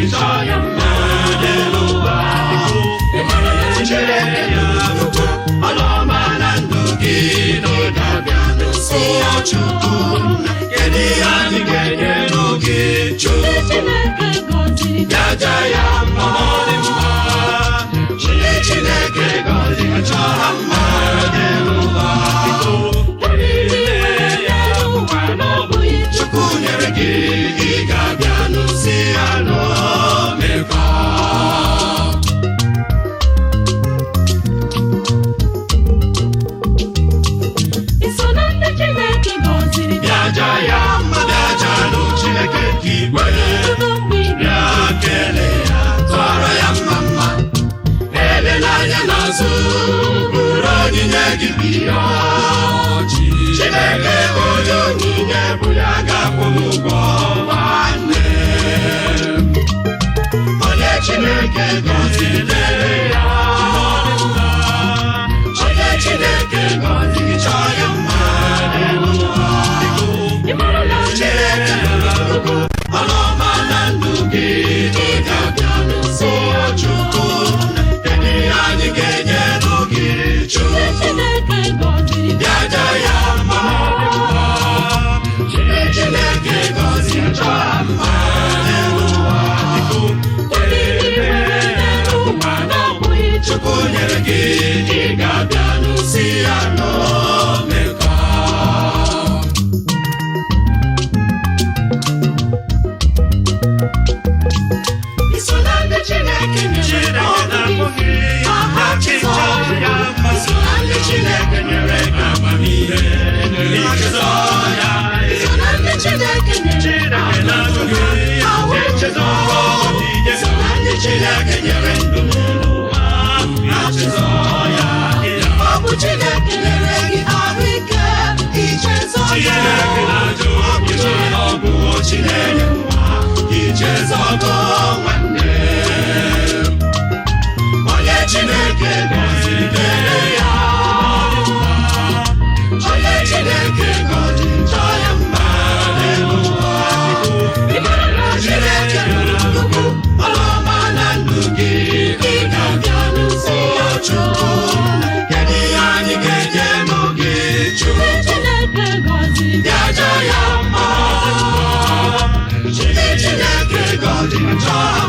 gị chọọ ya mma n'elu ụwa. Chineke nnukwu ọlụ ọma na ndụ gị n'oge abịa n'ụsọ Chukwu. Kedu ihe anyị ga-enye n'oge Chukwu? Chineke gọziri. Bịaja ya mma, ọ dị mma. Chineke gọziri, chọọ ha mma n'elu ụwa. Oriri nwere n'elu ụwa na ọ bụghị Chukwu nyere gị, ị ga-abịa n'ụsị ya n'omekọ. I so na ndị Chineke gọziri. Bịaja ya mma, bịaja nụ Chineke nke igwe. Ọtụtụ mgbe ị Bịa kelee ya, tụọrọ ya mma mma. Elela anya n'azụ, bụrụ onyinye gị bịa. Chineke onye onyinye bụ ya ga-akwụ m ụgwọ nwanne. Onye Chineke gọziri dere ya. Onye Chineke gọziri chọọ ya mma n'elu ụwa. Ị mara na Chineke nnukwu ọlụ ọma na ndụ gị, ị ga-abịa n'ụsọ Chukwu. Kedu ihe anyị ga-enye n'oge Chukwu? Chineke gọziri. Bịaja ya mma. Chineke gọziri chọọ ya mma n'elu ụwa. Oriri nwere n'elu ụwa na ọ bụghị Chukwu nyere gị, ị ga-abịa n'ụsị ya n'omekọ. I so na ndị Chineke nyere ọgụgụ isi aha Jizọs. I so na ndị Chineke nyere amamihe. Ichezọ ya. I so na ndị Chineke nyere I so na ndị Chineke nyere ndụ n'ụwa. Achịzọ ya. Ọ bụ Chineke nyere gị ahụike, ichezọ ya. Chineke na-ajụ gị ma ọ bụ Chineke nwa. Ichezọgo nwanne. Onye Chineke gọziri dere ya. Onye Chineke gọziri chọọ ya mma n'elu ụwa. Ị mara na Chineke nnukwu ọlụ ọma na ndụ gị, ị ga-abịa n'ụsọ Chukwu. Kedu ihe anyị ga-enye n'oge Chukwu? Chineke gọziri. Bịaja ya mma. Chineke gọziri chọọ ha